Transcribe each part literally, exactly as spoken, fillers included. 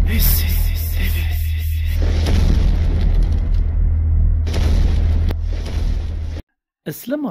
Aslam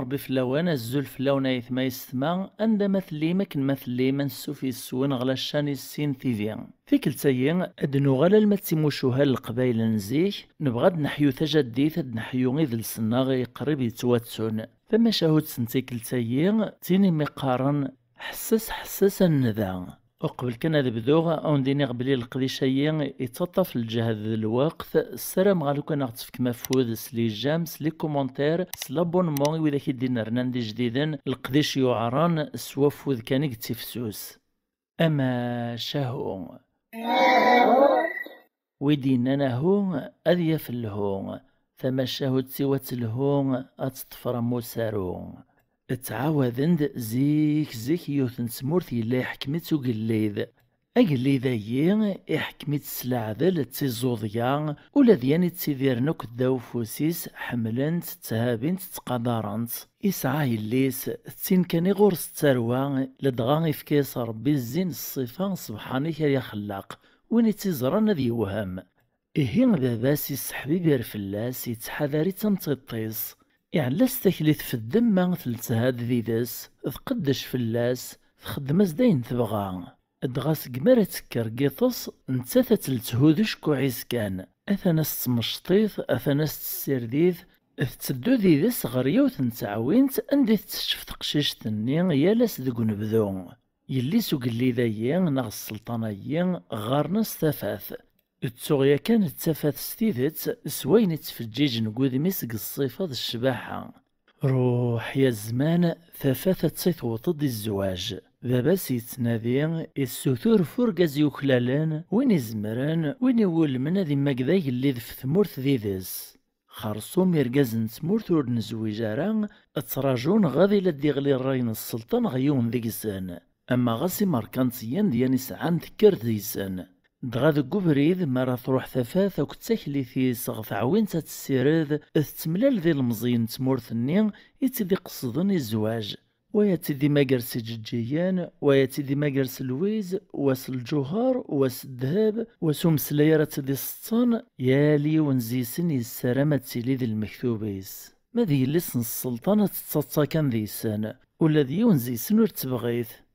Ṛebbi fell-awen, azul fell-awen ayetma yessetma, anda ma tellim, akken ma tellim, ansuf yes-wen ɣer la chaîne Issin T V. Tikkelt-agi, ad nuɣal alma d timucuha n Leqbayel n zik, nebɣa ad neḥyu tajaddit, ad neḥyu idles-nneɣ i qrib yettwattun. Tamacahut n tikkelt-agi, d tin imi qqaren, ḥesses, ḥesses a nnda. Uqbel kan ad bduɣ, ad wen-d-iniɣ belli leqdic-agi yettaṭṭaf lǧehd d lweqt. Ssarameɣ lukan ad aɣ-tefkem afud s les j'aime, s les commentaires, s l'abonnement i widak i d-inernan d ijdiden. Leqdic yuɛren, s wafud kan i yettifsus. Amacahu. Wi d-yennan ahu, ad yaf lhu. Tamacahut siwa telhu, ad teṭṭef ram usaru. Ttɛawaden-d zik, zik yiwet n tmurt yella iḥkem-itt ugellid. Agellid-agi iḥkem-itt s leɛdel d tiẓuḍya, ula d yan ittidiren akk ddaw ufus-is ḥemmlen-t, tthabin-t, ttqadaren-t. Isɛa yelli-s, d tin kan i ɣur-s ttarwa, ladɣa ifka-yas Ṛebbi zzin ṣṣifa, ṣebḥan-ik ay axellaq, win i tt-iẓran ad yewhem. Ihi baba-s isseḥbibir fell-as, yettḥadar-itt am tiṭ-is. Iɛella-s taklit f ddemma, teltha-d did-s, tqeddec fell-as, txeddem-as-d ayen tebɣa. Dɣa segmi ara tekker n yiṭes, nettat ad telthu d ucekkuɛ-is kan. Atan as-tettmecṭit, atan as-tessirdit, tetteddu did-s ɣer yiwet n teɛwint anda i tetteccef teqcict-nni yal ass deg unebdu. Yelli-s ugellid-agi neɣ sselṭan-agi ɣɣaren-as Tafat. Ttuɣ yakan d Tafat s tidet, s wayen ittfeǧǧiǧen deg wudem-is deg ṣṣifa d ccbaḥa. Ruḥ ya zzman, Tafat atta tewweḍ-d i zzwaǧ. Baba-s yettnadi, issutur f urgaz yuklalen, win izemren, win iwulmen ad immag d agellid f tmurt did-s. Xerṣum irgazen n tmurt ur nezwiǧ ara, ttrajun ɣad ila d-iɣli ṛṛay n sselṭan ɣer yiwen deg-sen. Ama ɣas imerkantiyen d yan isɛan tekker deg-sen. Dɣa deg ubrid, mi ara truḥ Tafat akked taklit-is ɣer teɛwint ad tessired, tettemlal d ilemẓiyen n tmurt-nni i tt-id-iqesden i zzwaǧ. Wa ad tt-id-imager s iǧeǧǧigen, wa ad tt-id-imager s lwiz, wa s lǧuher, wa s ddheb, wa s umeslay ara tt-id-iseṭṭen, yal yiwen deg-sen yessaram ad tili d lmektub-is. Ma d yelli-s n sselṭan ad tettaḍsa kan deg-sen, ula d yiwen deg-sen ur t-tebɣit.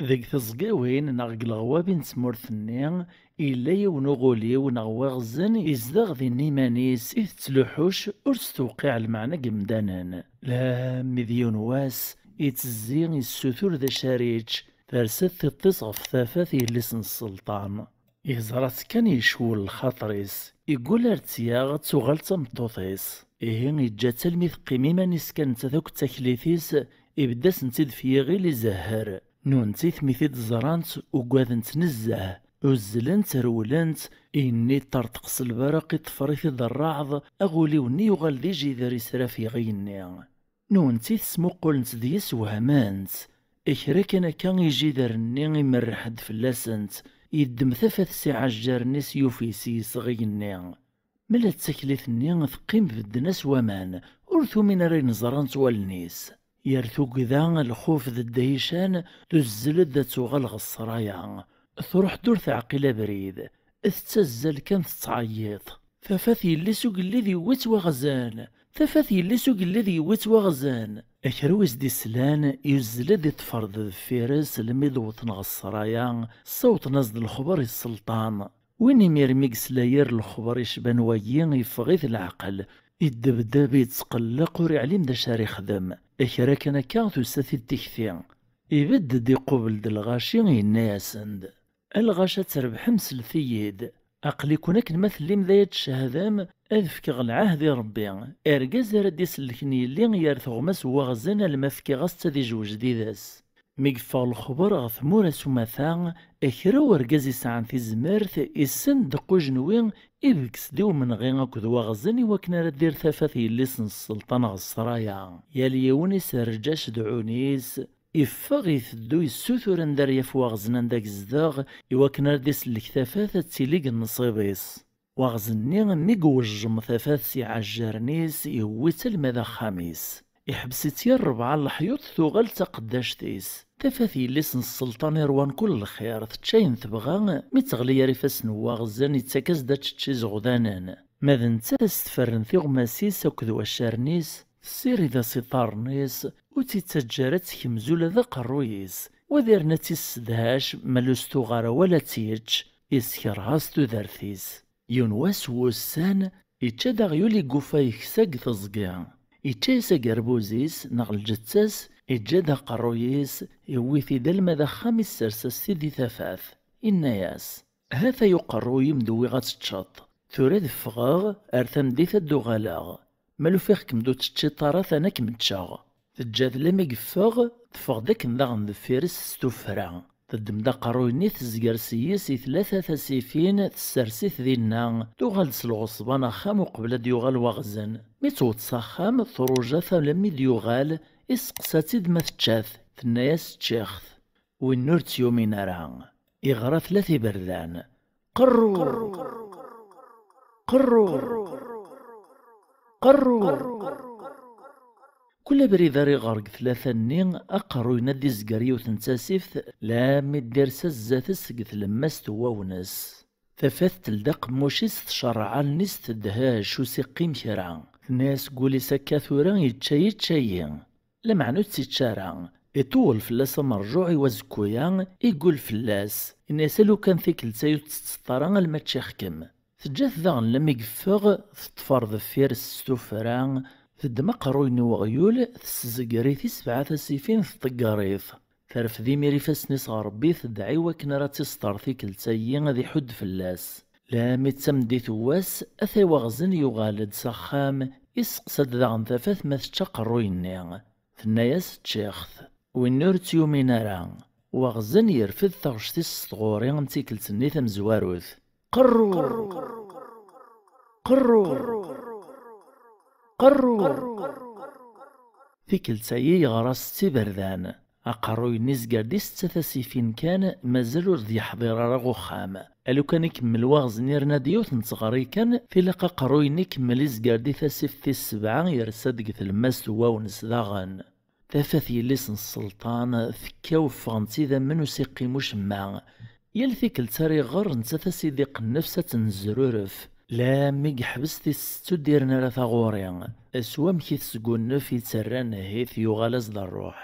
Deg teẓgiwin neɣ deg leɣwabi n tmurt-nni, yella yiwen uɣuliw neɣ waɣzen izdeɣ din iman-is i tettluḥuc ur s-tewqiɛ lmeɛna n yemdanen. Lammi d yiwen wass, ittezzi, issutur d acu ara yečč, tersa tiṭ-is ɣef Tafat yelli-s n sselṭan. Yeẓra-tt kan yecwel lxaṭer-is, iggul ar tt-yaɣ ad tuɣal d tameṭṭut-is. Ihi iǧǧa-tt almi teqqim iman-is kan nettat akked taklit-is, ibedd-asent-id f yiɣil izehher. Nunti mi t-id-ẓrant, ugadent nezzeh, uzzlent, rewlent, igenni ṭṭerṭeq s lbaraq, iṭṭfer-it-id rreɛḍ, aɣuliw-nni yuɣal d ijider israfeg igenni. Nunti tesmuqulent deg-s wehment. Kra kan akka ijider-nni imerreḥ-d fell-asent, yeddem Tafat s iɛejjaren-is yufi-s yesɣ igenni. Mela d taklit-nni teqqim bedden-as waman, ur tumin ara ayen ẓrant wallen-is. Yer tugda, lxuf d ddayican, tuzzel-d ad tuɣal ɣer ssraya. Truḥ-d ur teɛqil abrid, tettazzal kan tettɛeyyiḍ. Tafat yelli-s ugellid yewwi-tt waɣzen! Tafat yelli-s ugellid yewwi-tt waɣzen! Kra wi s-d-islan, yuzzel-d iṭṭfer-d deffir-s almi d-wwḍen ɣer ssraya, ssawḍen-as-d lexber i sselṭan. Win imir mi yesla yir lexber icban wagi, yeffeɣ-it leɛqel, yeddebdeb, yettqelleq, ur iɛlim d acu ara ixdem. Kra kan akka tusa-t-id tikti. Ibedd-d iqubel-d lɣaci, yenna-yasen-d: "A lɣaci ad trebḥem, slet-iyi-d. Aql-iken akken ma tellim d aya tcehdem, ad fkeɣ lɛahd i Rebbi. Argaz ara d-isellken yelli yer teɣmas n waɣzen alma fkiɣ-as-tt ad ijwej did-s." Mi yeffeɣ lexber ɣer tmura s umata, kra urgaz yesɛan tizmert, issen ddeq ujenwi, ibges-d i umenɣi akked waɣzen i wakken ara d-ir Tafat yelli-s n sselṭan ɣer ssraya. Yal yiwen iserreǧ acedɛun-is, iffeɣ iteddu yessutur anda ara yaf waɣzen anda yezdeɣ, i wakken ara d-isellek Tafat ad tili deg nnṣib-is. Waɣzen-nni mi iwejjem Tafat s iɛejjaren-is, yewwi-tt alma d axxam-is. Iḥbes-itt yir rebɛa n leḥyuḍ, tuɣal d taqeddact-is. Tafat yelli-s n sselṭan iṛwan kul lxir, tečča ayen tebɣa, mi teɣli ar ifassen n waɣzen, ittak-as-d ad tečč izeɣdanen. Ma d nettat, ad s-tferren tiɣmas-is akked waccaren-is, tessirid-as iṭarren-is, ur tt-ittaǧǧa ara ad tekmez ula d aqerruy-is. Wa diren ad tt-issedhac, ma lus tuɣ ara wala ad tt-yečč, iskerha-s tudert-is. Yiwen wass wussan, ičča-d aɣyul iguffa yeksa deg teẓgi. Ičča-yas agerbuz-is neɣ lǧetta-s, iǧǧa-d aqerruy-is, iwwi-t-id alma d axxam, issers-as-t-id di tafat. Inna-yas: "Ha-t-ay uqerruy-im d-wwiɣ ad teččeḍ. Tura ad ffɣeɣ, ar tameddit ad d-uɣaleɣ. Ma lufiɣ-kem-d ur teččiḍ ara, atan ad kem-ččeɣ." Teǧǧa-t lammi yeffeɣ, teffeɣ-d akken daɣen deffir-s s tuffra. Teddem-d aqerruy-nni, tezger s-yes i tlata tasifin, tessers-it dinna, tuɣal-d s lɣeṣba n axxam uqbel ad d-yuɣal waɣzen. Mi tewweḍ s axxam, truja-t alammi d-yuɣal, isseqsa-tt-id ma tečča-t, tenna-yas: "Ččiɣ-t." Win ur tt-yumin ara, iɣra tlata iberdan: "Qerru! Qerru! Qerru!" Kul abrid ara iɣer deg tlata-nni, aqerruy-nni ad d-izger yiwet n tasift, lammi d-ires zdat-s deg tlemmast n wawnes. Tafat teldi aqemmuc-is, tcerreɛ allen-is, tedhec, ur s-iqqim kra. Tenna-yas deg wul-is: "Akka tura yečča-yi, yečča-yi." Lameɛna ur tt-ičči ara. Iṭewwel fell-as amerjuɛ i wazekku-ya, iggul fell-as. Inna-yas: "A lukan tikkelt-a ur tettetteḍ ara alma ččiɣ-kem." Teǧǧa-t daɣen lammi yeffeɣ, teṭṭef ar deffir-s s tuffra, teddem aqerruy-nni n weɣyul, tessezger-it i sebɛa tasifin, tṭegger-it. Terfed imir ifassen-is ɣer Rebbi, tedɛa i wakken ara tt-iseṭṭer tikkelt-ayi ad iḥudd fell-as. Lammi d tameddit n wass, atay waɣzen yuɣal-d s axxam, isteqsa-d daɣen tafat ma tečča aqerruy-nni. Tenna-yas: "Ččiɣ-t." Win ur tt-yumin ara, waɣzen yerfed taɣect-is s tɣuri n tikkelt-nni tamezwarut. "Qerru! Qerru! Qerru!" Tikkelt-ayi yeɣra-s d tiberdan. Aqerruy-nni izger-d i setta tasifin kan, mazal ur d-yeḥḍir ara ɣer uxxam. A lukan ikemmel waɣzen, irna-d yiwet n tɣuri kan, tilaq aqerruy-nni ikemmel izger-d i tasift tis sebɛa, yersa-d deg tlemmast n wawnes daɣen. Tafat yelli-s n sselṭan tekkaw, ffɣent idammen, ur s-iqqim ucemma. Yal tikkelt ara iɣer, nettat ad s-idiq nnefs ad tenzeruref. Lammi yeḥbes tis setta ur d-irni ara taɣuri. S wamek i tesgunnef, yettarra nnehit, yuɣal-as-d rruḥ.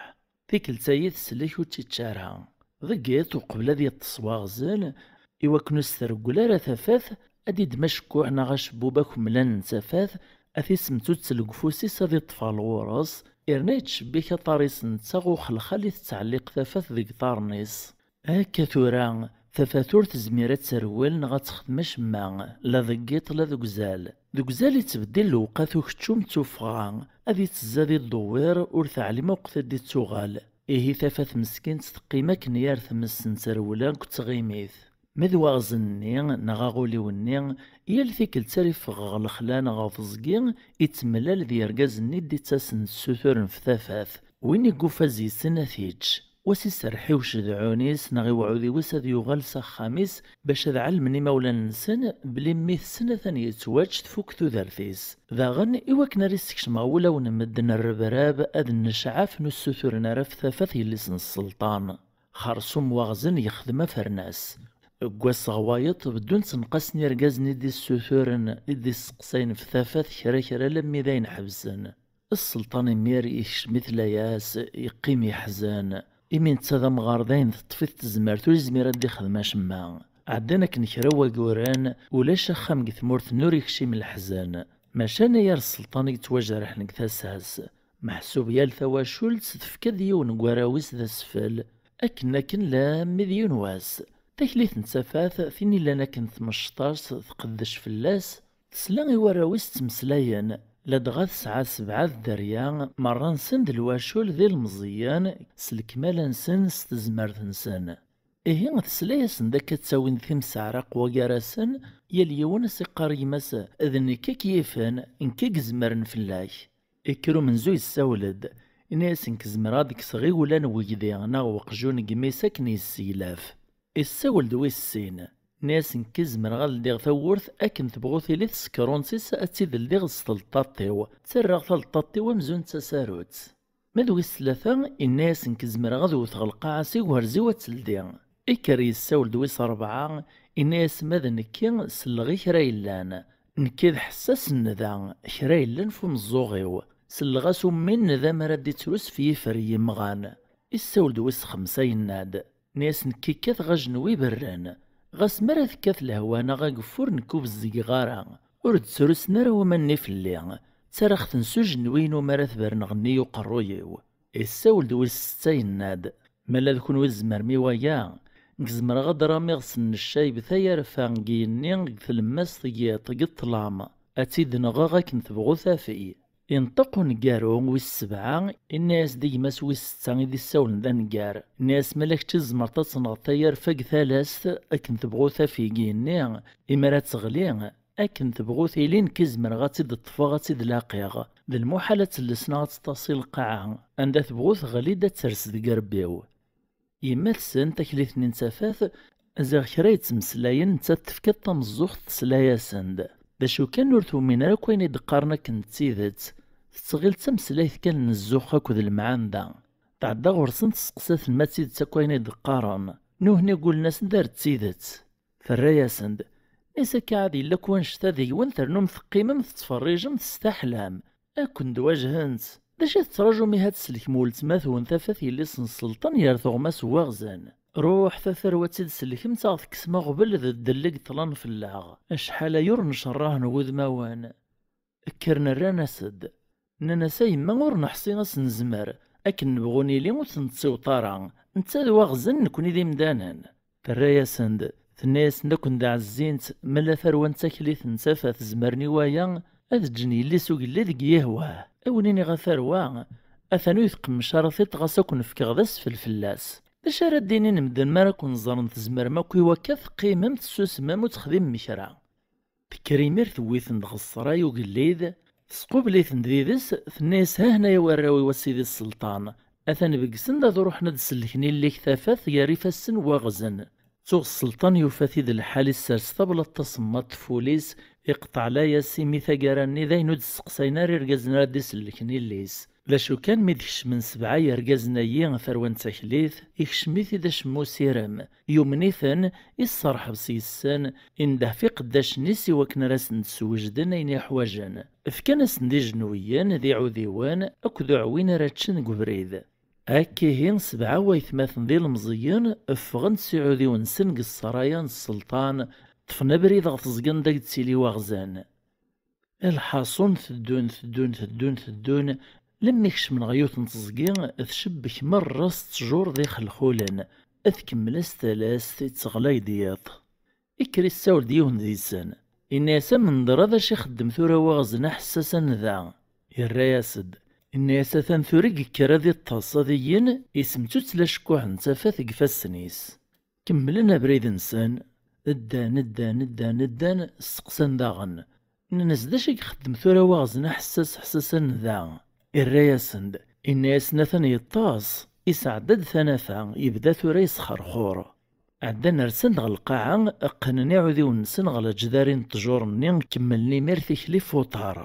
Tikkelt-ayi teslek ur tt-ičči ara. Deg yiḍ, uqbel ad yeṭṭes waɣzen, i wakken ur s-treggel ara tafat, ad d-iddem acekkuḥ neɣ acebbub akemlan n tafat, ad t-isemtut deg ufus-is, ad iṭṭef ɣer ɣur-s, irna yettcebbik aṭar-is netta ɣer uxelxal i tettɛelliq tafat deg iṭarren-is. Akka tura, tafat ur tezmir ad terwel neɣ ad texdem acemma, la deg yiḍ la deg uzal. Deg uzal ittbeddil lewqat ukeččum d tuffɣa, ad ittezza di ddewwir, ur teɛlim akk ad d-ittuɣal. Ihi tafat meskint teqqim akken yar tmes n trewla deg tɣimit. Ma d waɣzen-nni neɣ aɣuliw-nni, yal tikkelt ara iffeɣ ɣer lexla neɣ ɣer teẓgi, ittemlal d yergazen-nni d-ittasen d ssuturen f tafat. Win i yufan yis-sen ad t-ičč. Wa s-iserreḥ i ucedɛun-is neɣ i uɛudiw-is ad yuɣal s axxam-is, bac ad ɛelmen imawlan-nsen belli mmi-tsen atan yettwačč, tfuk tudert-is. Daɣen, i wakken ara yessekcem ɣer wulawen n medden rrebrab ad nnecɛafen ur ssuturen ara f tafat yelli-s n sselṭan. Xersum waɣzen yexdem afernas. Deg wass ɣer wayeḍ, beddun ttenqasen irgazen i d-issuturen, i d-isseqsayen f tafat kra kra, alammi d ayen ḥebsen. Sselṭan imir yekcem-it layas, yeqqim yeḥzen, imi netta d amɣar, d ayen teṭṭef-it tezmert, ur yezmir ad d-ixdem acemma. Ɛeddan akken kra n waguren, ulac axxam deg tmurt-nni ur yekcim leḥzen. Maca anagar sselṭan i yettwajerḥen deg tasa-s. Meḥsub yal tawacult tefka-d yiwen n warraw-is d asfel. Akken akken lammi d yiwen wass, taklit n tafat, tin illan akken tmecṭact, tqeddec fell-as, tesla i warraw-is ttmeslayen, ladɣa tesɛa sebɛa d dderya, merra-nsen d lwacul d ilmeẓyen, s lekmala-nsen, s tezmert-nsen. Ihi tesla-yasen-d akka ttawin timseɛraq wagar-asen, yal yiwen as-iqqar gma-s: "D nekk i k-yifen, nekk i izemren fell-ak." Ikker umenzu yessawel-d, inna-yasen: "Nekk zemreɣ ad d-kkseɣ iwlan n wegdi neɣ weqjun n gmi-s akken yesseglaf." Issawel-d wis sin, inna-yasen: "Nekk zemreɣ ad ldiɣ tawwurt akken tebɣu tili tsekrunt-is, ad tt-id-ldiɣ s tleṭṭaṭ-iw, ttarraɣ taleṭṭaṭ-iw amzun d tasarut." Ma d wis tlata, inna-yas: "Nekk zemreɣ ad wteɣ lqaɛa s igerzi-w ad teldi." Ikker yessawel-d wis rebɛa, inna-yas: "Ma d nekki, selleɣ i kra yellan. Nekki d ḥessas n nnda, kra yellan f umeẓẓuɣ-iw. Selleɣ-as ummi n nnda mi ara d-ittrus f yifer n yimɣan." Issawel-d wis xemsa, yenna-d: "Nni-as nekki kkateɣ ajenwi iberren. Ɣas mi ara tekkat lehwa neɣ ageffur, nekk ur bezzigeɣ ara. Ur d-ttrusen ara waman-nni fell-i. Ttarraɣ-ten s ujenwi-inu mi ara tberneɣ nni i uqerruy-iw." Issawel-d wis setta, yenna-d: "Ma la d kunwi tzemrem i waya, nekk zemreɣ ad d-ramiɣ s nneccayeb tayerfa deg yigenni, deg tlemmast, deg yiṭ, deg ṭṭlam. Ad tt-id-nɣeɣ akken tebɣu taf-iyi." Inṭeq uneggaru wis sebɛa, inna-yas-d i gma-s wis setta i d-issawlen d aneggar. Inna-yas: "Ma la kečč i tzemreḍ ad tenɣeḍ tayerfa deg talast akken tebɣu taf-iyi deg yigenni, imi ara teɣli, akken tebɣu tili, nekk i zemreɣ ad tt-id-ṭṭfeɣ, ad tt-id-laqiɣ. D lmuḥal ad telles neɣ ad teṭṭasi lqaɛa. Anda tebɣu teɣli-d, ad ters deg rrebbi-w." Yemma-tsen, taklit-nni n tafat, ziɣ kra yettmeslayen, nettat tefka-d tameẓẓuɣt, tesla-yasen-d: "D acu kan, ur tumin ara akk ayen i d-qqaren akken d tidet. Tettɣil d tameslayt kan n zzux akked lemɛanda." Tɛedda ɣur-sen, testeqsa-ten ma d tidet akk ayen i d-qqaren. Nuhni ggulen-asen-d ar d tidet. Terra-yasen-d: "Nis akka ad yella akk wanect-a deg-wen, ternum teqqimem tettferrijem, testaḥlam. Ad ken-d-wajhent. D acu i tettṛajum ihi ad tsellkem weltma-twen tafat yelli-s n sselṭan ger tuɣmas n waɣzen? Ruḥet a tarwa ad tt-id-sellkemt, ad aɣ-tekksem aɣbel d ddel i yeṭṭlan fell-aɣ. Acḥal aya ur ncerrahen wudmawen." Kkren rran-as-d. Nnan-as: "A yemma, ur neḥṣi ad s-nezmer. Akken nebɣu nili ur t-nettiweṭ ara. Netta d waɣzen, nekkni d imdanen." Terra-yasen-d, tenna-yasen-d: "Ad ken-d-ɛezzint, ma la tarwa n taklit n tafat zemren i waya, ad ǧǧen yelli-s ugellid deg yihwah. Ad wen-iniɣ a tarwa, atan ur tqemmec ara tiṭ ɣas ad ken-fkeɣ d asfel fell-as. D acu ara d-inin medden mi ara ken-ẓren tzemrem akk i wakka, teqqimem tessusmem ur texdimem kra?" Tekker imir tewwi-ten-d ɣer ṣṣray ugellid, tesqubel-iten-d did-s, tenna-yas: "Ha hna ya warraw-iw a sidi sselṭan, atan begsen-d ad ruḥen ad d-sellken illik tafat gar ifassen n waɣzen." Tuɣ sselṭan yufa-t-id lḥal, issers tablaḍt tasemmaḍt f wul-is, iqeṭɛla-yas imi taggara-nni d ayen ur d-steqsayen ara irgazen ara d-isellken illi-s. D acu kan, mi d-kecmen sebɛa yergazen-ayi tarwa n taklit, ikcem-it-id acemma usirem, yumen-iten, isserḥeb s yes-sen, indeh f iqeddacen-is i wakken ara sen-d-swejden ayen iḥwajen. Fkan-asen-d ijenwiyen d iɛudiwen akked uɛwin ara ččen deg ubrid. Akkihi, sebɛa waytmaten d ilemẓiyen ffɣen-d s iɛudiwen-nsen deg ssraya n sselṭan, ṭṭfen abrid ɣer teẓgi anda i yettili waɣzen. Lḥaṣun, teddun, teddun, teddun, teddun, lemmi kecmen ɣer yiwet n teẓgi, tcebbek merra s ttjur d ixelxulen, tkemmel-as talast, itteɣlay-d yiḍ. Ikker issawel-d yiwen deg-sen, inna-yas: "Amenḍer-a d acu ixeddem tura waɣzen aḥessas anida?" Irra-yas-d, inna-yas: "Atan tura i yekker ad iṭṭes, ad igen, isemttutel acekkuḥ n tafat deg ifassen-is." Kemmlen abrid-nsen, ddan, ddan, ddan, ddan, steqsan daɣen. Nnan-as: "D acu i ixeddem tura waɣzen aḥessas, ḥessas anida?" Irra-yasen-d, inna-yasen: "Atan yeṭṭes, isɛedda-d tanafa, yebda tura yesxerxur." Ɛeddan rsan-d ɣer lqaɛa, qqnen iɛudiwen-nsen ɣer leǧdari n ttjur-nni, kemmlen imir tikli f uṭar.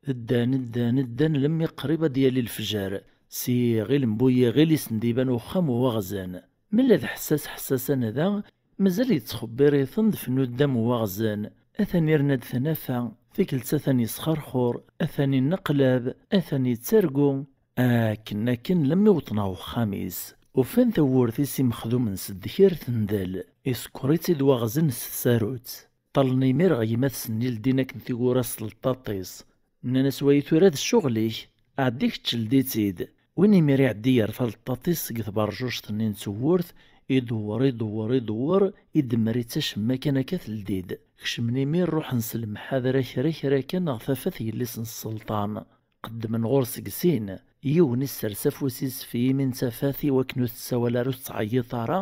Ddan, ddan, ddan, lemmi qrib ad d-yali lefjer. S yiɣil n bu yiɣil i sen-d-iban uxxam n waɣzen. Mella d ḥessas, ḥessas anida, mazal yettxebbir-iten-d f nuddam n waɣzen. Atan irna-d tanafa, tikkelt atan yesxerxur, atan inneqlab, atan yettargu. Akken, akken, lemmi wwḍen ɣer uxxam-is, ufan tawwurt-is imexdumen s ddkir tendel, isekkeṛ-itt-id waɣzen s tsarut. Ṭṭallen imir ɣer gma-tsen-nni ldin akken tiwwura s tleṭṭaṭ-is. Nnan-as: "Wayi tura d ccɣel-ik, ɛeddi kečč ldi-tt-id." Win imir iɛeddi yerfa leṭṭaṭ-is seg tberjuct-nni n tewwurt, idewwer, idewwer, idewwer, idemmer-itt acemma kan akka teldi-d. Kecmen imir ruḥen s lemḥadra kra kra kan ɣer tafat yelli-s n sselṭan. Qeddmen ɣur-s deg sin, yiwen issers afus-is f yimi n tafat i wakken ur tessawal ara, ur tettɛeyyiḍ ara,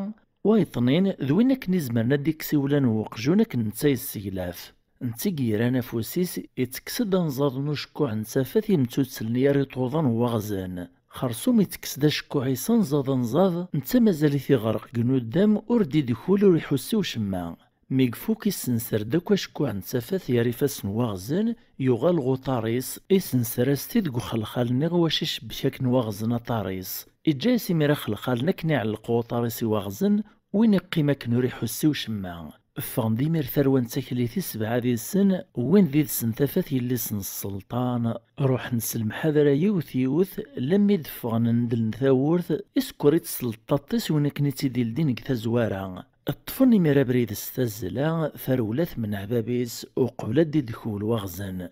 wayeḍnin d win akken izemren ad d-ikkes iwlan n weqjun akken netta yesseglaf. Netta i yerran afus-is, ittekkes-d anẓaḍ n ucekkuḥ n tafat imtuttelni ar iṭuḍan n waɣzen. Xersum ittekkes-d acekkuḥ-is anẓaḍ anẓaḍ, netta mazal-it iɣreq deg nuddam, ur d-idkul, ur iḥussi i ucemma. Mi ifuk issenser-d akk acekkuɛ n tafat ger ifassen n waɣzen, yuɣal ɣer uṭar-is, issenser-as-t-id deg uxelxal-nni i wacu icebbek akken waɣzen aṭar-is. Iǧǧa-yas imir axelxal-nni akken iɛelleq uṭar-is i waɣzen, win iqqim akken ur iḥussi i ucemma. Ffɣen-d imir tarwa n taklit i sebɛa did-sen, wwin did-sen tafat yelli-s n sselṭan, ruḥen s lemḥadra yiwet yiwet, lammi d-ffɣen ndel n tawwurt, isekker-itt s leṭṭaṭ-is win akken i tt-id-ildin deg tazwara. Ṭṭfen imir abrid s tazzla, tarewla temneɛ bab-is, uqbel ad d-idkul waɣzen.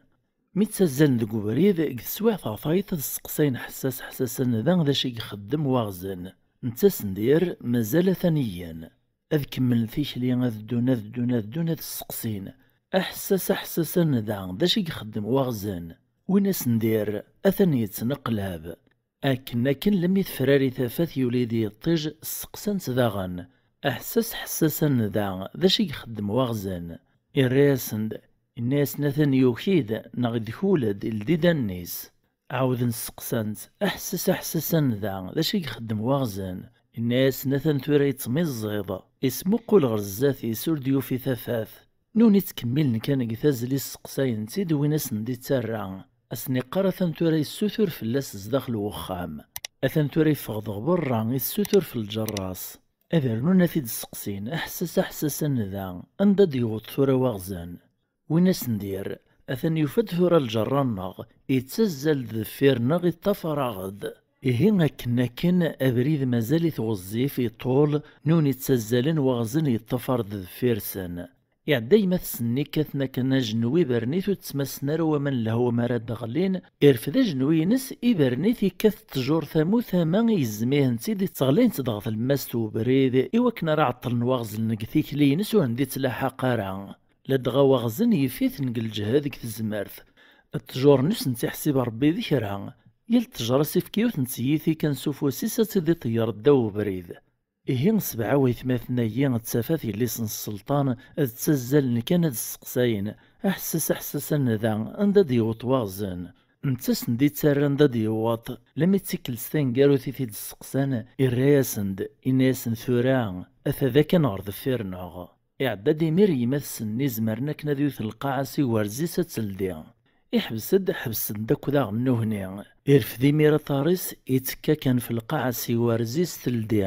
Mi ttazzalen deg ubrid, deg teswiɛt ɣer tayeḍ ad sseqsayen ḥessas ḥessas anida d acu i ixeddem waɣzen. Netta s-ndir, mazal atan iyyan. Ad kemmlen tikli, ad ddun, ad ddun, ad ddun, ad sseqsin. Aḥessas, aḥessas anida, d acu i ixeddem waɣzen? Win as-ndir, atan yettneqlab. Akken, akken, lammi tefrari tafat yuli-d yiṭij, sseqsan-t daɣen. Aḥessas, ḥessas anida, d acu i ixeddem waɣzen? Irra-yasen-d, inna-yasen atan yuki-d, neɣ idkul-d, ildi-d allen-is. Ɛawden sseqsan-t, aḥessas, aḥessas anida, d acu i ixeddem waɣzen? Inna-yasen atan tura yettmiẓẓiḍ, ismuqul ɣer zdat-is ur d-yufi tafat. Nuni ttkemmilen kan deg tazzla sseqsayen-t-id win asen-d-ittarra. Asen-iqqar atan tura yessutur fell-as zdaxel n wexxam. Atan tura yeffeɣ-d ɣer berra, issutur f lǧerra-s. Ad rnun ad t-id-sseqsin, aḥessas, aḥessas anida, anda d-yewweḍ tura waɣzen? Win asen-d-yerr, atan yufa-d tura lǧerra-nneɣ, ittazzal-d deffir-nneɣ, iṭṭafar-aɣ-d. Ihi akken, akken, abrid mazal-it ɣezzif, iṭul, nuni ttazzalen waɣzen yeṭṭafar-d deffir-sen. Iɛedda gma-tsen-nni kkaten akken ajenwi ibernit ur ttmassen ara waman n lehwa mi ara d-ɣlin, irfed ajenwi-ines, ibernit, ikkat ttjur tama u tama, igzem-ihent-id, tteɣlayent-d ɣer tlemmast n ubrid, i wakken ara ɛeṭṭlen waɣzen deg tikli-ines ur hen-d-ittlaḥaq ara. Ladɣa waɣzen yif-iten deg lǧehd, deg tezmert. Ttjur-nni ur sent-iḥsib Rebbi d kra. Yal ttjur ad s-ifk yiwet n tyita kan s ufus-is ad tt-id-iṭeyyer ddaw ubrid. Ihi sebɛa waytmaten-agi d tafat yelli-s n sselṭan, ad ttazzalen kan ad sseqsayen, aḥessas, aḥessas anida, anda d-yewweḍ waɣzen? Netta asen-d-ittarra anda d-yewweḍ, lammi d tikkelt taneggarut i t-id-sseqsan, irra-yasen-d, inna-yasen tura, ata da kan ɣer deffir-nneɣ. Iɛedda-d imir yemma-tsen-nni izemren akken ad iwet lqaɛa s iwerz-is ad teldi. Iḥbes-d, ḥebsen-d akk daɣen nnuhni. Irfed imir aṭar-is, ittekka kan f lqaɛa s iwerz-is teldi.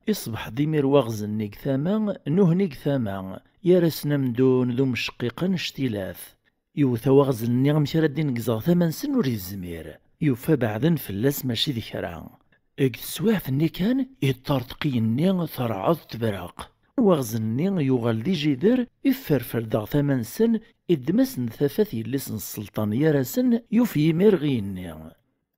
Iṣbeḥ-d imir waɣzen-nni deg tama, nnuhni deg tama, gar-asen amdun d umecqiq annect-ilat. Iwet awaɣzen-nni amek ara d-ineggzeɣ tama-nsen ur yezmir. Yufa beɛden fell-as mačči d kra. Deg teswiɛt-nni kan, iṭṭerḍeq igenni terɛed tebraq. Waɣzen-nni yuɣal d ijider, ifferfer-d ɣer tama-nsen, iddem-asen-d tafat yelli-s n sselṭan gar-asen, yuf yimir ɣ igenni.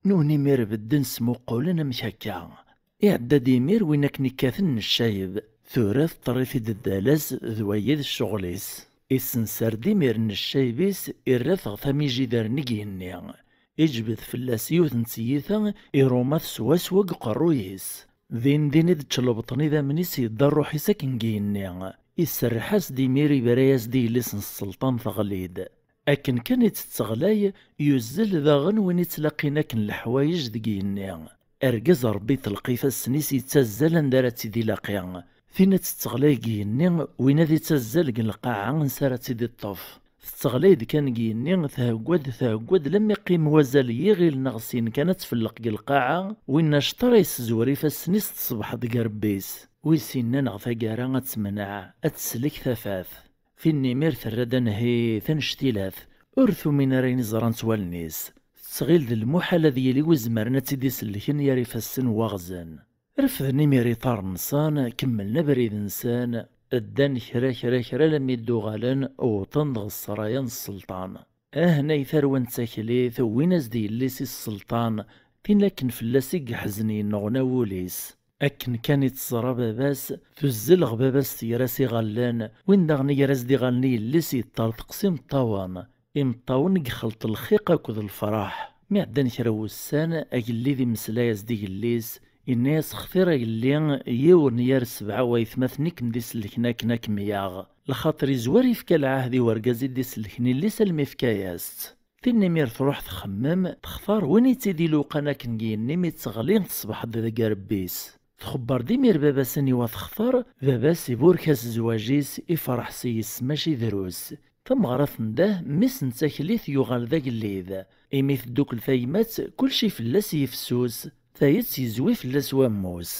Nnuhni imir bedden smuqqulen amek akka. Iɛedda-d imir win akken ikkaten n ccayeb, tura teṭṭer-it-id ddala-s d wagi d ccɣel-is. Issenser-d imir n ccayeb-is, irra-t ɣer tama ijider n igenni. Iǧbed fell-as yiwet n tyita, iruma-t swaswa deg uqerruy-is. Din din i d-ččelbeṭen idammen-is, yedda rruḥ-is akken deg igenni. Iserreḥ-as-d imir, ibra-yas-d i yelli-s n sselṭan teɣli-d. Akken kan i tt-teɣlay, yuzzel daɣen win ittlaqin akken leḥwayeǧ deg igenni. Argaz Ṛebbi iṭleq ifassen-is, yettazzal anda ara tt-id-ilaqi. Tin ad tetteɣlay deg igenni, win ad ittazzal deg lqaɛa ansa ara tt-id-iṭṭef. Tetteɣlay-d kan deg igenni, thegga-d, thegga-d, lammi qqim wazal n yiɣil neɣ sin kan ad tfelleq deg lqaɛa, winna acṭar yessezwer ifassen-is, teṣbeḥ-d deg irebbi-s. Wi s-inna neɣ taggara ad temneɛ, ad teslek tafat. Tin imir terra-d anehhit annect-ilat, ur tumin ara ayen i ẓrant wallen-is. Tettɣil d lmuḥal ad yili wi zemren ad tt-id-isellken gar ifassen n waɣzen. Refden imir iṭarren-nsen, kemmlen abrid-nsen, ddan kra, kra, kra, lammi d-uɣalen, wwḍen-d ɣer ssraya n sselṭan. Ahnay tarwa n taklit, wwin-as-d yelli-s i sselṭan, tin akken fell-as i yeḥzen yenneɣna wul-is. Akken kan i tt-teẓra baba-s, tuzzel ɣer baba-s, tger-as iɣallen, win daɣen iger-as-d iɣallen i yelli-s, yeṭṭerḍeq s imeṭṭawen. Imeṭṭawen i ixelṭ lxiq akked lefraḥ. Mi ɛeddan kra n wussan, agellid imeslay-as-d i yelli-s, yenna-yas: "Xtir a yelli, yiwen gar sebɛa waytmaten i kem-d-isellken akken ad kem-yaɣ." Lxaṭer izwar, ifka lɛahd i urgaz i d-isellken yelli-s almi ifka-yas-tt. Tin imir truḥ txemmem, textar win i tt-id-iluqan akken deg yigenni mi d-teɣli, teṣbeḥ-d deg irebbi-s. Txebber-d imir baba-s aniwa textar, baba-s iburek-as zzwaǧ-is, ifreḥ s yes-s mačči drus. Tameɣra tendeh, mmi-s n taklit yuɣal d agellid. Imi teddukel tayemmat, kulci fell-as yefsus, tayet yezwi fell-as wammus.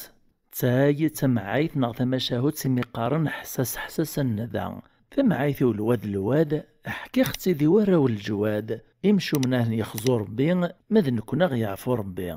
Tay d tamɛayt neɣ tamacahut imi qqaren ḥsas ḥsas a nnda. Tamɛayt-iw lwad lwad, ḥkiɣ-tt-id i warraw n leǧwad. Imcumen a hen-yexzu Rebbi, ma d nekkni a ɣ-yeɛfu Rebbi.